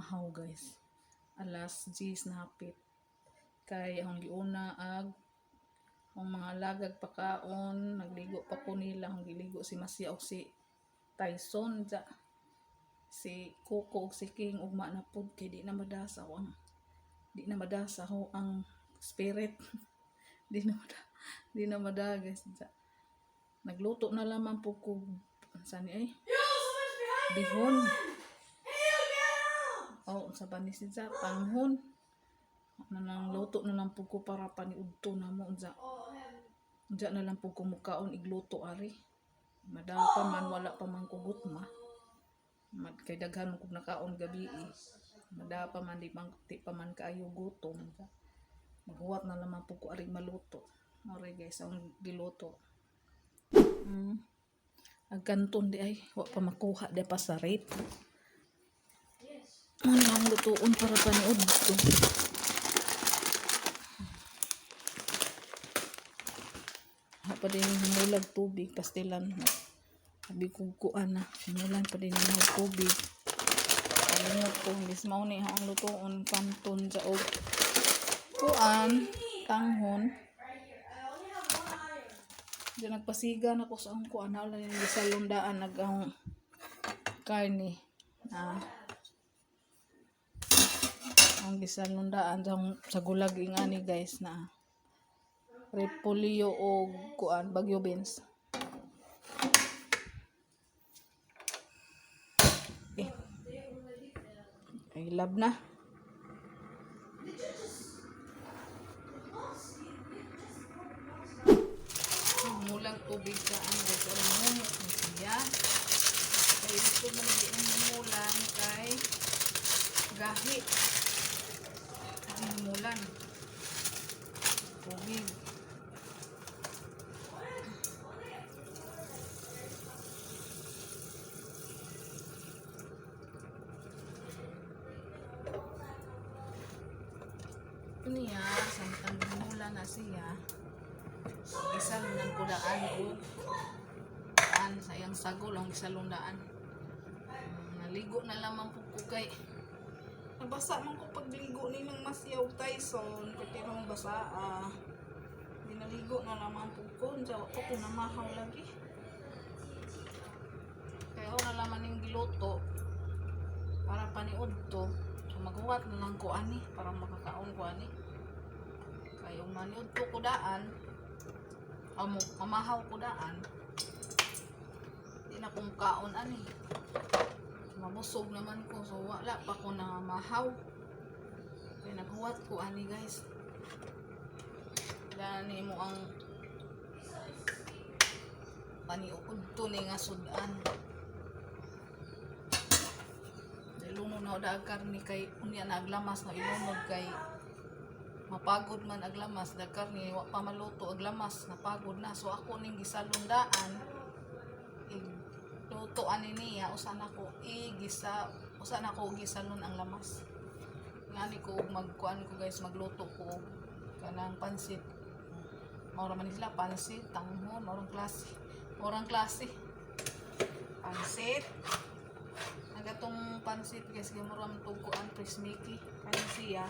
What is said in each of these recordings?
namahaw, guys. Alas 10 na hapit. Kay akong giuna ag ang mga alagag pakaon, nagligo pa ko nila, akong giligo si Masya og si Tyson ja. Si Coco og si King ugma na pud kay di na madasa ho ang spirit. Di na mada, guys, ja. Nagluto na lamang po ko sani ay bihon. Oh, sa ba ni siya tanghon. Na lang luto na lang po ko para paniudto na mo unsa. Unsa na lang po ko mukaon igluto ari. Mada pa man, wala pa man kugot ma. Mad kay daghan man kog nakaon gabi eh. Mada pa man, di pa man kaayo gutom. Maghuwat na lamang po ko ari maluto. Alright guys, ang giluto. Ang kanton di ay, wa pa makuha di pa sa rate. Ano ang lutuon para paniudto? Ha pa din humulag tubig, pastilan. Sabi ko kuan na, humulan pa din ng tubig. Kalimot ko, bis mao ni ang lutuon kanton sa og kuan, tanghon. Diyan nagpasiga na ko sa ang kuan, wala yung gisalundaan nag ang karne. Ah, ang gisalundaan sa gulag ingani, guys, na repolyo og kuan, Bagyo beans. Eh. Ay, love na. Mulang tubig ka ang guys. Ang humok na siya. Kay gusto mo hindi humulan kay gahi. Ang humulan. Tubig. Niya, samtang humulan na siya, isang ng kudaan o daan sa iyang sagol ang gisalundaan. Naligo na lamang po ko kay nabasa man ko pagligo nilang Masyaw Tyson kay mong basa ah. Di naligo na lamang po ko unsa wa pa ko namahaw lagi. Kaya ako na lamang ning giluto para paniud to. So maghuwat na lang ko ani para makakaon ko ani. Kay ug maniud to ko daan, amo mamahaw ko daan. Di na kong kaon ani. Mabusog naman ko, so wala pa ko na mahaw. Kaya naghuwat ko ani, guys. Dani mo ang paniud to ni nga sudan. Ilunod na og karni kay unya na aglamas na ilunod kay mapagod man aglamas dag karni, wa pa maluto aglamas napagod na. So ako ning gisalundaan, luto ani niya, usa na ko igisa, usa na ko gisalon ang lamas. Ngani ko og magkuan ko, guys, magluto ko og kanang pansit. Mao ra man ni sila, pansit tanghon, murang klase pansit. Ang gatong pansit, guys, kay mura man tug kuan, Pres Mickey kani siya.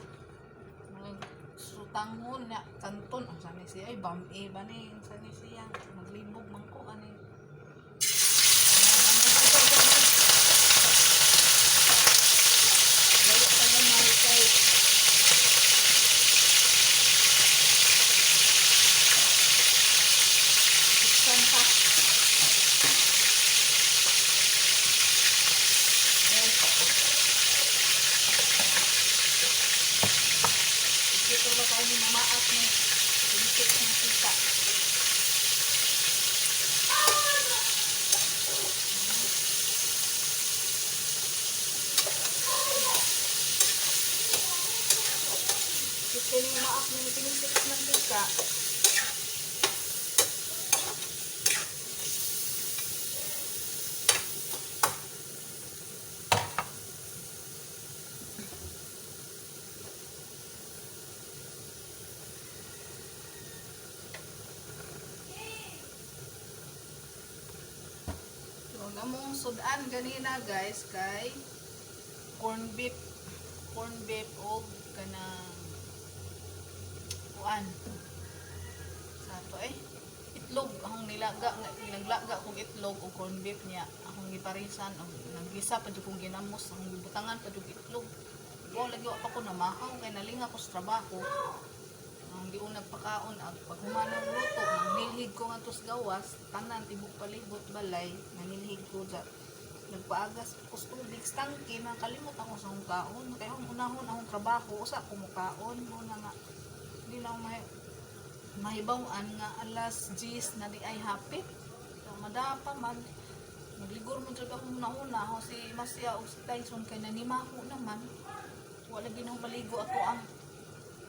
Mga sutanghon na kanton ang sani siya ay bam-e ba ni sani siya, maglibog man ko ani. Layo pa gamay kay buksan pa. Guys. Ito ba kayo ni mamaak ni pinsik ng kita. Ito ni mamaak ni pinsik ng mantika. So, ang among sudan ganina, guys, kay corn beef. Corn beef og kanang kuan sa to eh itlog akong nilaga nga naglaga kog itlog og corn beef niya akong giparisan og naggisa pa jud kong ginamos, akong gibutangan pa jud itlog. Wa lagi, wa pa ko namahaw kay nalinga ko sa trabaho. Ang di ko nagpakaon ag paghuman ng luto, nangilhig ko ngadto sa gawas, tanan tibok palibot balay nangilhig ko sa nagpaagas ko sa tubig sa tangke. Nakalimot ako sa akong kaon kay akong unahon akong trabaho, usa ko mukaon mo na nga di na ako mahibaw-an nga alas 10 na di ay hapit. So, madapa man magligor mo jud ako nauna ako si Masya o si Tyson kay nanimaho naman. Wala lagi na ako maligo ato ang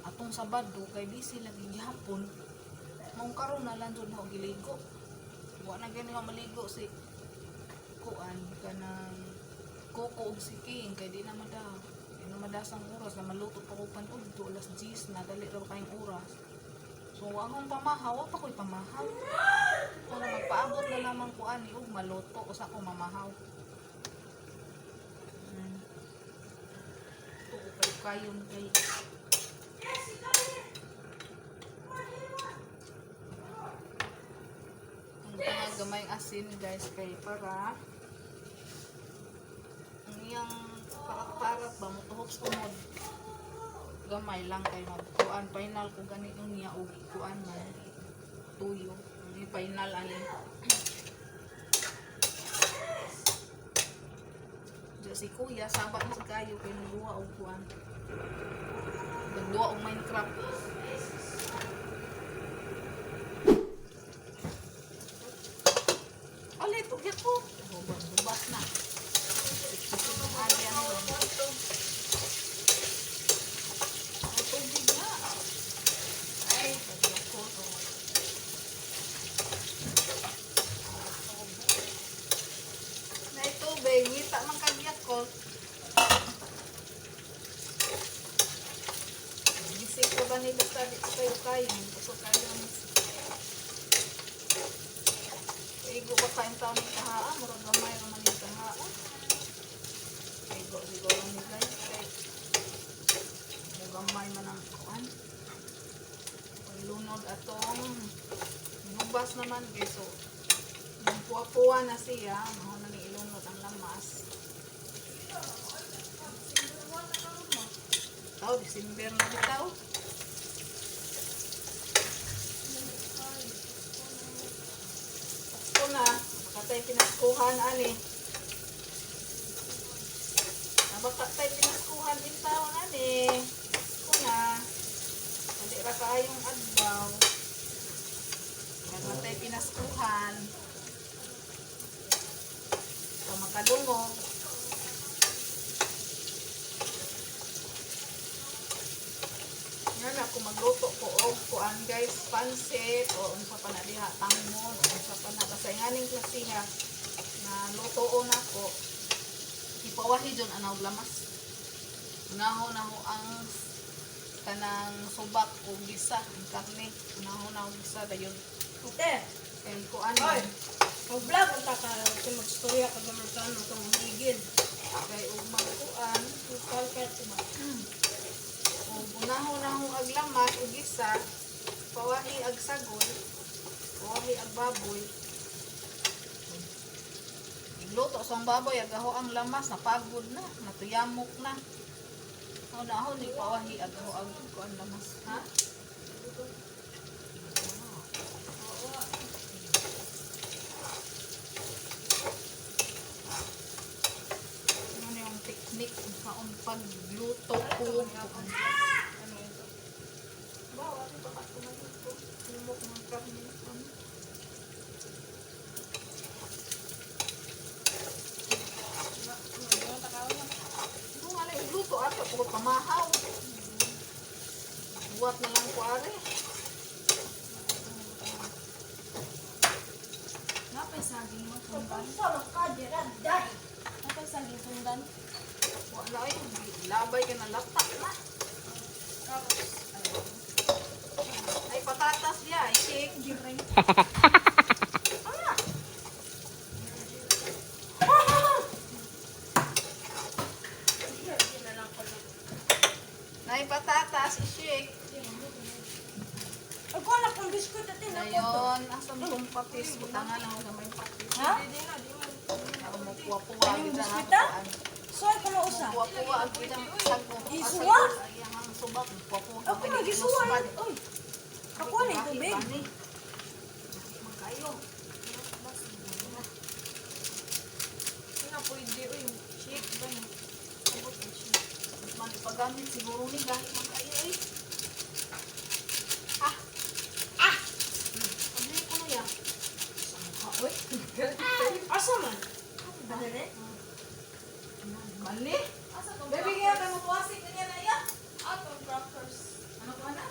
atong Sabado kay busy lagi gihapon. Maong karon na lang jud ako giligo. Wa na gani ako maligo si kuan kanang Coco ug si King kay di na madasang oras na maluto pa ko pan-udto alas 10 na, dali ra kayong oras. So wa akong pamahaw, wa pa ko'y pamahaw. Kung na magpaabot na lamang ko ani ug maluto usa ko mamahaw. Tuo kayo kayon kay ang tanga gamay asin, guys, kay para ang iyang parat-parat ba motuhok sa tumod. Gamay lang kay magkuan final ko ganito niya og kuan man tuyo. Ang final ani. Diya si kuya, saba na sa kayo kay nagduwa og kuan. Nagduwa og Minecraft. Ulit, ugyat ko. Hubas, hubas na. Ang alya na. Ang tubig na. Ay, pagyak ko. Na tubig, ngita man kagyak ko. Gising ko ba ni basta di ko kayo kayo. Gusto kayo. Igo ba kayong taon ni kahaa? Murag gamay raman ni kahaa. Igo siguro ni guys. Kay gamay man ang kuan. Lunod atong nubas naman guys. So, yung puwa-puwa na siya. Mao na ni ilunod ang lamas. Tao, December na bitaw. Pasko na. Baka tayo pinaskuhan, ani. Baka tayo pinaskuhan din taon, ani. Pasko na. Dali ra kaayong adlaw. Baka tayo pinaskuhan. So, makadungog. Nga na, kung magluto ko og kuan guys, pansit o unsa pa na diha, tangmon o unsa pa na, basta inganing klasiha na lutoon nako, ipawahi jud ana og lamas. Unaho na ho ang kanang subak o gisa ang karne, unaho na og gisa dayon Ate, kay kuan Oy. man, mag-vlog ang taka kasi magstorya ka gamit itong higil. Kay ug magkuan Tukal ka ito. ug unaho na ho ag lamas o gisa, pawahi ag sagol, pawahi ag baboy. Igluto sa ang baboy, agaho ang lamas, napagod na, natuyamok na. Ako na ako, ni pawahi agaho ang kuan lamas. Ha? Ano yung technique kung saan pagluto ko? Ano ito? Bawa, ano ba ka ko? Lumok ng karne. Ano? Ito nga lang, igluto ato, puro pamahaw. Buhat na lang ko, are. Napay saging mo, tundan. Napay saging tundan. Wala ay, labay ka na latak na. Ay, patatas ya, ay shake. Ah! Nay patatas, i-shake. Ako na kung biskuit at tinapon to. Dayon, asan tong patis? Butangan ako gamay patis. Ha? Ako mo puwa-puwa. Anong biskuit, ah? Suway ko na usa. Puwa-puwa ang ginang sago. Isuwa? Ay, ang subak. Puwa-puwa. Ako na gisuwa. Oy. Ako na yung tubig. Magkayo. Ano pwede uy. Shake ba ni? Abot ang shake. Man, ipagamit siguro ni gahit man kayo eh. Ah! Ah! Ano yung kuno ya? Sangha, oy. Asa man? Dali. Mali. Asa tong Baby, kaya kayo mapuasik na niya na iya. Atong crackers. Ano ko na?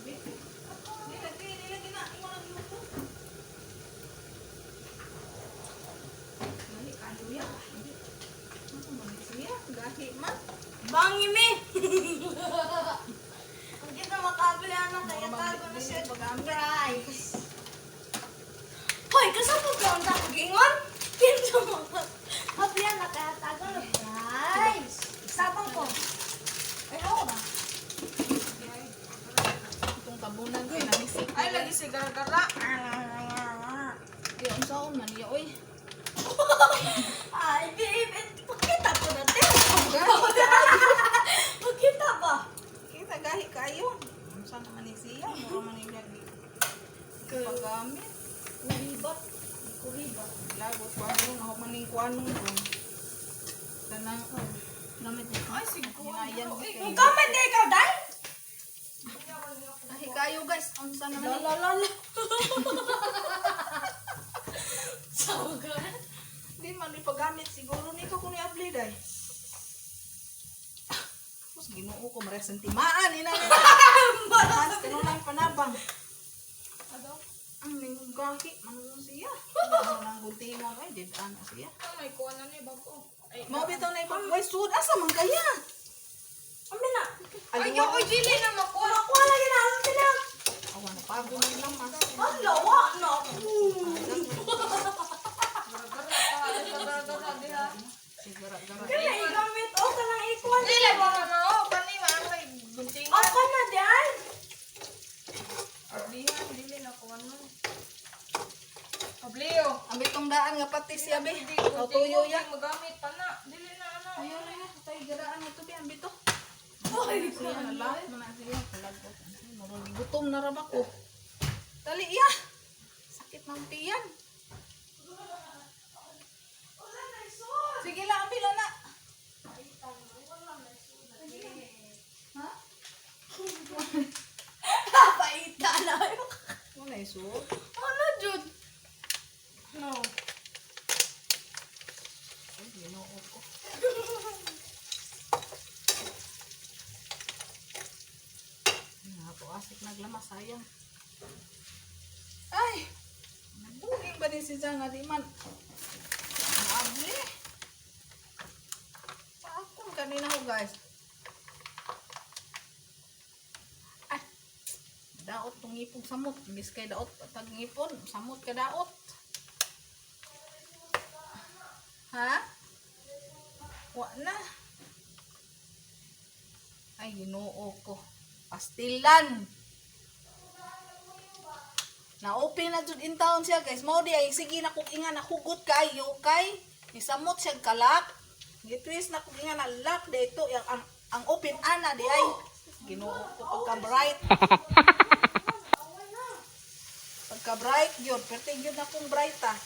Baby. Di lagi, di lagi na. Ingon ang luto. Mali, kayo ya. Ano man siya? Gahi man. Bangi mi. Ang kita makabili ana kaya tago na siya rice. Hoy, kasabot ka unta ko gingon? Kinsa mo? Kabili ana kaya tago na rice. Sabang ko. Ay, ako ba? Itong tabunan ko, namisik. Ay lagi si gargara. Di, unsaon man niya, oy. Ay, babe, pakita ko na, te. Pakita ba? Kita gahi kayo. Unsa naman ni siya? Mura man niya paggamit. Kuribat. Kuribat. Lagot ko ano, ako man ning kuan nung dun. Tanang Gamit mo. Ay siguro. hinayan Uy, Ang gamit na ikaw, day? Gahi kayo guys, unsa naman La ni? la la la. Sawa Di man ni paggamit siguro nito kun i-apply day. Tapos Ginoo ko mares ang timaan ina ni. Mas kanunay panabang. Adaw. Ang ning gahi man siya. Ano nang guntingon ay did ana siya. Ah, may kuha na ni bago. Ay, Mao bitaw na ipag way sud asa man kaya? Amin na. Ay, yo, oy, dili na makuha. Makuha lagi na. Amin na. Awa na pago na lamas. Ang lawa na ako. Gargara pa, gargara diha. Sigara-gara. Kaya igamit. O, kanang ikuan. Dili ba na mao kani man may guntingan. Ako na, day. Ablihan, dili na kuha no. Abliyo. Ang bitong daan nga pati siya be. Di O tuyo ya. Magamit pa na. Dili na ano. Ayaw na ya, tayo garaan mo to be ang bito. Ay, Siya na lang, mana siya kalagot. Murag gutom na ra ba ko. Dali iya. Sakit ng tiyan. Sige lang, ambil na. Ha? Paita na. Wala iso. Ano, Jud? No. Ay, Ginoo ko. Nga po, asik naglamas, sayang. Ay! Nabuling ba din si Zang nga di man? Maabli. Paakon kanina ko, guys. Ay! Daot tong ngipong samot. Imbis kay daot, tag ngipon, samot ka daot. Ha? Wa na. Ay, Ginoo ko. Pastilan. Na-open na jud in town siya guys. Mao di ay sige na kog inga na hugot kaayo kay nisamot siya kalak. Gitwist na kog inga na lock dito yang ang open ana di ay Ginoo ko pagka bright. Pagka bright yun, perti yun akong bright ah.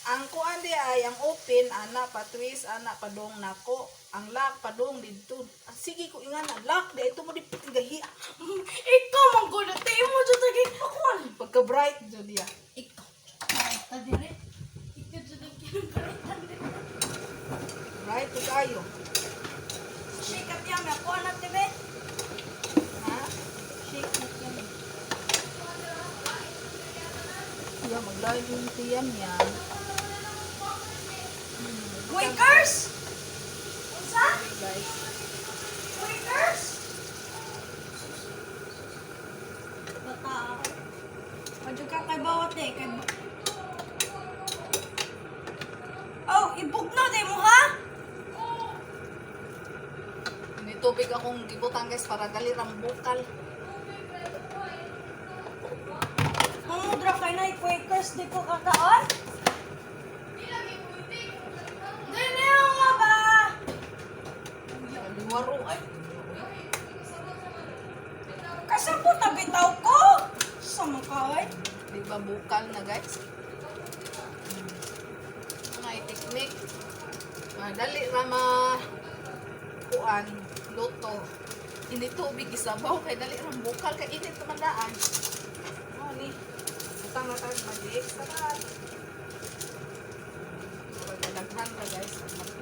Ang kuan di ay ang open ana pa twist ana padong nako. Ang lock padong didto. Ah, sige ko inga na lock di ito mo di gahi. Ikaw, manggulo. Tayo mo, Jud. Tagay pakuan. Pagka bright jud ya. Ikaw. Paita dire. Ikaw, Jud, ang kinapalitan dire. Bright to kayo. Shake up yan. Makuha na, tibe. Ha? Shake na yan. Ya, mag-live yung tiyan niya. Wakers! Unsa? Guys. Wakers! Bata ako. Padyo ka kay bawat eh. Kay ba- Oh, ibugno day mo ha? Tubig akong gibutang, guys, para dali rang bukal. Mamudra kay na Quakers di ko kakaon. Dili nga ba? Liwaro ay. Kasabot na bitaw ko. Sa mga kaway. Di ba bukal na, guys? Mga teknik. Dali rama kuan luto. Hindi tubig isabaw kay dali ram bukal kay init naman daan. Mao ni. Butang na tayo magic sarap. Pagdaghan ra, guys,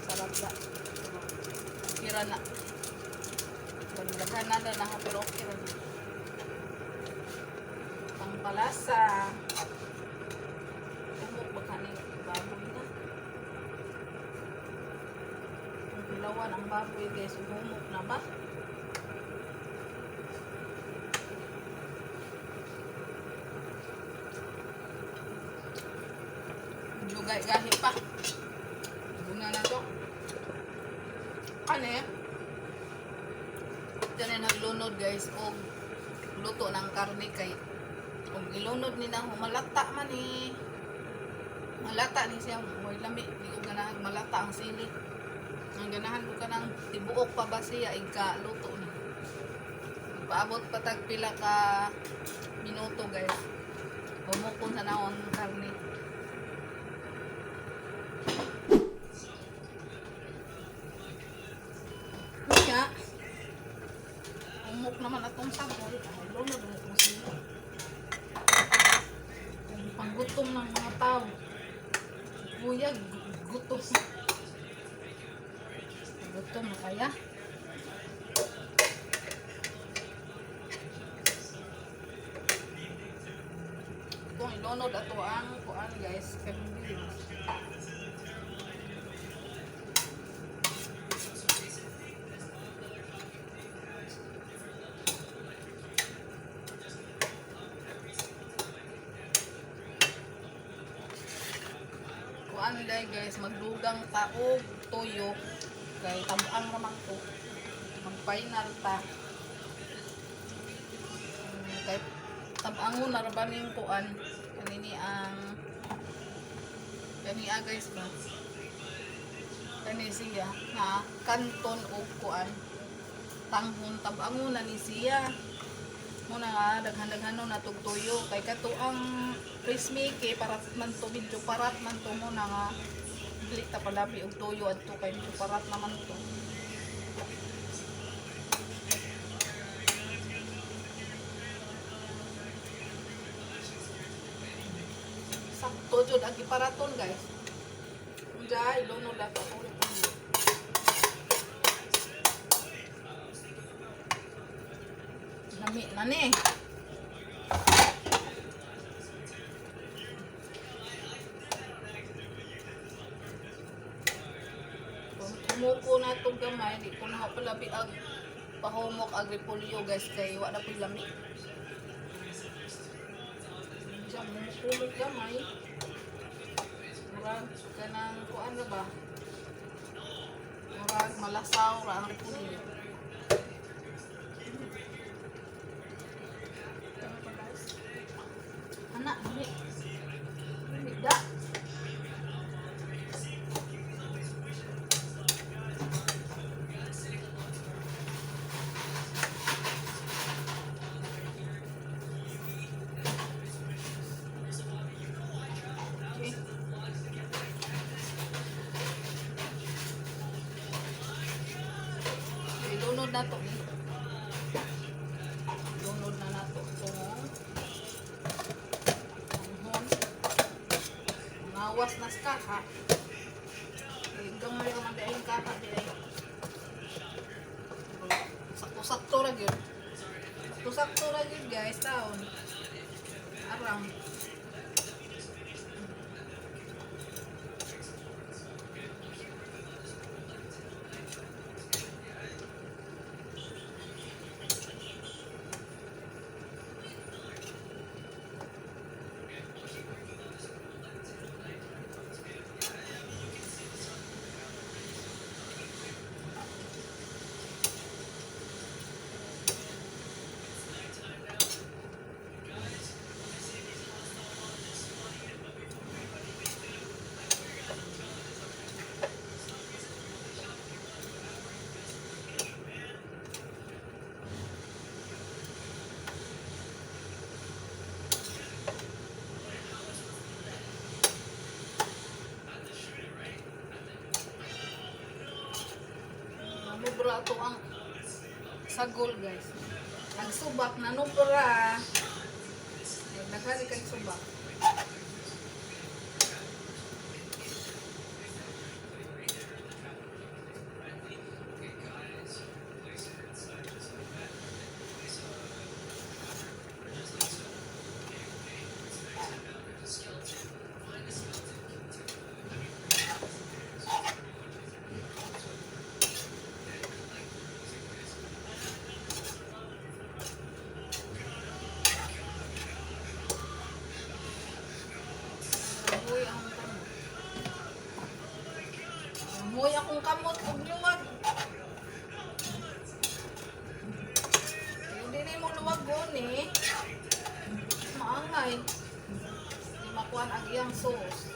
sarap ba. Kira na. Pagdaghan na na na pero okay ra na. Pangpalasa. Tumok ba kaning baboy na? Kung hilawan ang baboy, guys, humok na ba? Jugay gahi pa. Bunga na to. Kani? Diyan ay naglunod, guys, og luto ng karne kay kung ilunod ni na malata man ni malata ni siya mo'y lami di ko ganahan malata ang sili ang ganahan ko kanang tibuok pa ba siya igka luto ni paabot pa tag pila ka minuto, guys, humukon sa naon karne. Kaya humok naman atong sabol. Ay, lunod mo itong sili. Kung panggutom ng mga tao. Kuya, gutom. Gutom na kaya? Itong ilunod ato ang kuan, guys, kambing. Kuan day, guys, magdugang ta og tuyo kay tabang raman ko. Mag-final ta. Kay tabangon na ra ba ning kuan kanini ang kani ah, guys ba? Kani siya nga kanton og kuan tanghon tabangon na ni siya. Muna nga daghan-daghanon na tug tuyo kay kato ang Prismi kay parat man to medyo parat man to mo na nga dili ta palabi og tuyo adto kay medyo parat naman to. Sakto jud ang giparaton, guys. Unja ilunod ato ko. Lami na ni. Kung tumuko na itong gamay, di ko na ako palabi ag pahumok ag repolyo, guys, kay wa na po'y lami. Hindi siya mumukulog gamay. Murag kanang kuan na ba? Murag malasaw ra ang repolyo. Tama pa, guys. Anak, dali. Dali, da. Okay. Ilunod na to eh. Lunod na nato itong anghon. Ngawas na sa kaha. Eh, gamay raman di ayong kaha di ay. Sakto-sakto ra gyud. Sakto-sakto ra gyud, guys, taon. Arang. Nubra to ang sagol, guys. Nagsubak na nubra. Ay, naghari kay subak. Amoy akong kamot. Amoy akong kamot og luwag. Hindi na mo luwagon eh. Maangay. Hindi makuan ang iyang sauce.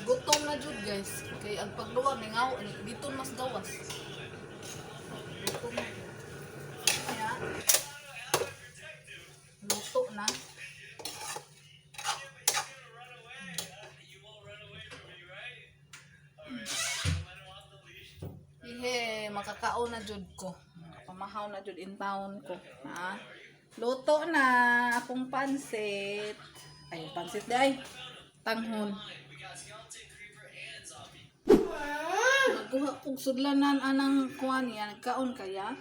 Gutom na jud, guys. Kay ang pagluwa mingaw ni dito mas gawas. Gutom na jud. Kaya luto na. Ihe, makakaon na jud ko. Pamahaw na jud in town ko. Ha? Luto na akong pansit. Ay, pansit day. Tanghon. Nagkuha kog sudlanan anang kuan niya, nagkaon kaya?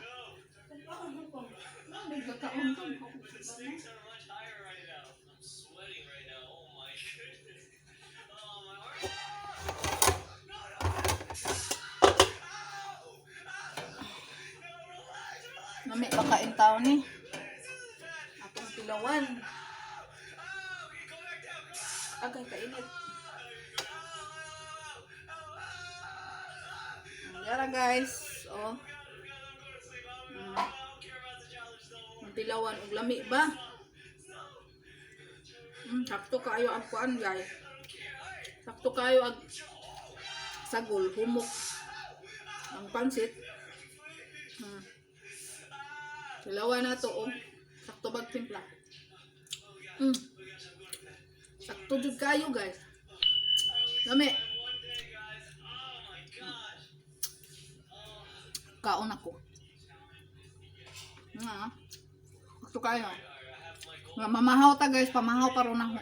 Nagkaon ka, nagkaon sudlanan. Nami pakain tao ni. Atong pilawan. Agay kainit. Yara, guys. Oh. Ang tilawan og lami ba? Sakto kaayo ang kuan, guys. Sakto kaayo ang sagol, humok. Ang pansit. Tilawan na to oh. Sakto bag timpla. Sakto jud kayo, guys. Lami. Kaon ako. Nga. Sakto kayo. Nga mamahaw ta, guys, pamahaw pa ron ako.